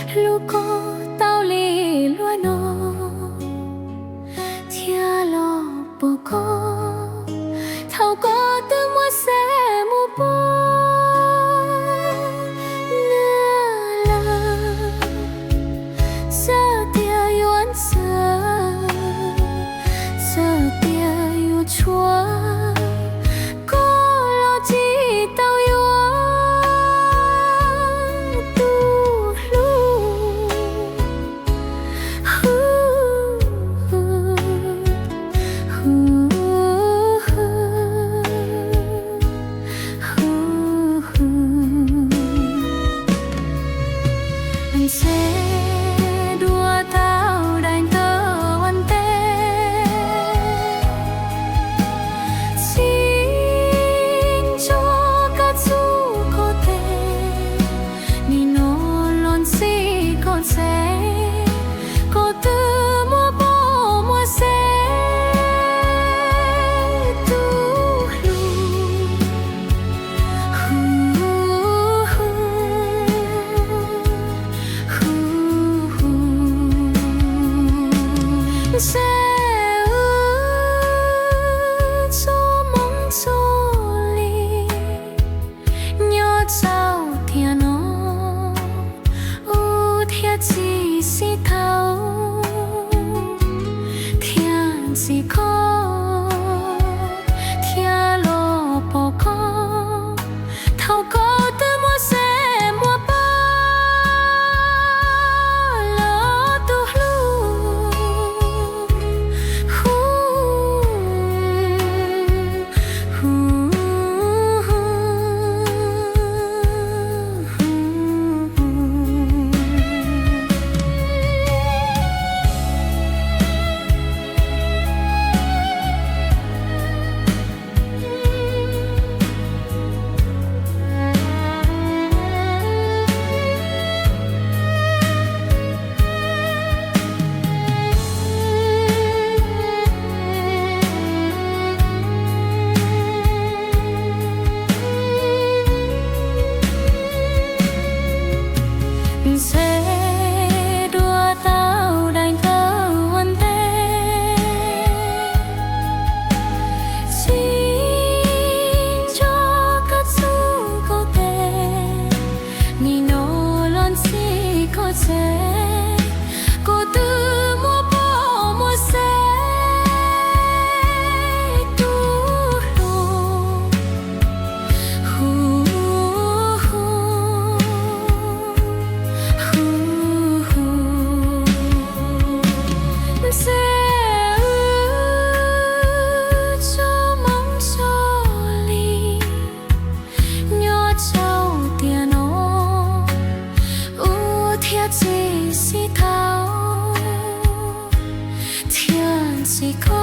Hlub koj tau li luaj no, thiab los pom koj thaum koj twb muaj seb muaj poj niam lawm. Txawm tias yuav ntxhov, txawm tias yuav tshuav, koj los tsis tau yuav tus hlub. Ntxhe dua tau daim ntawv ua ntej, tsis nco koj txuj koj tes, nim no los ntxhi koj txheb, koj twb muaj poj muaj seb tus hlub. Ntxhe wb txoj hmoov txoj li, nyob rau tiam no wb thiaj tsis sib tau, thiaj ntxhi koj, thiaj los pom koj thaum koj twb muaj seb muaj poj niam lawm tus hlub. Ntxhe dua tau daim ntawv ua ntej, tsis nco koj txuj koj tes, nim no los ntxhi koj txheb, koj twb muaj poj muaj seb tus hlub. Ntxhe wb txoj hmoov txoj li, nyob rau tiam no wb thiaj tsis sib tau, thiaj ntxhi koj.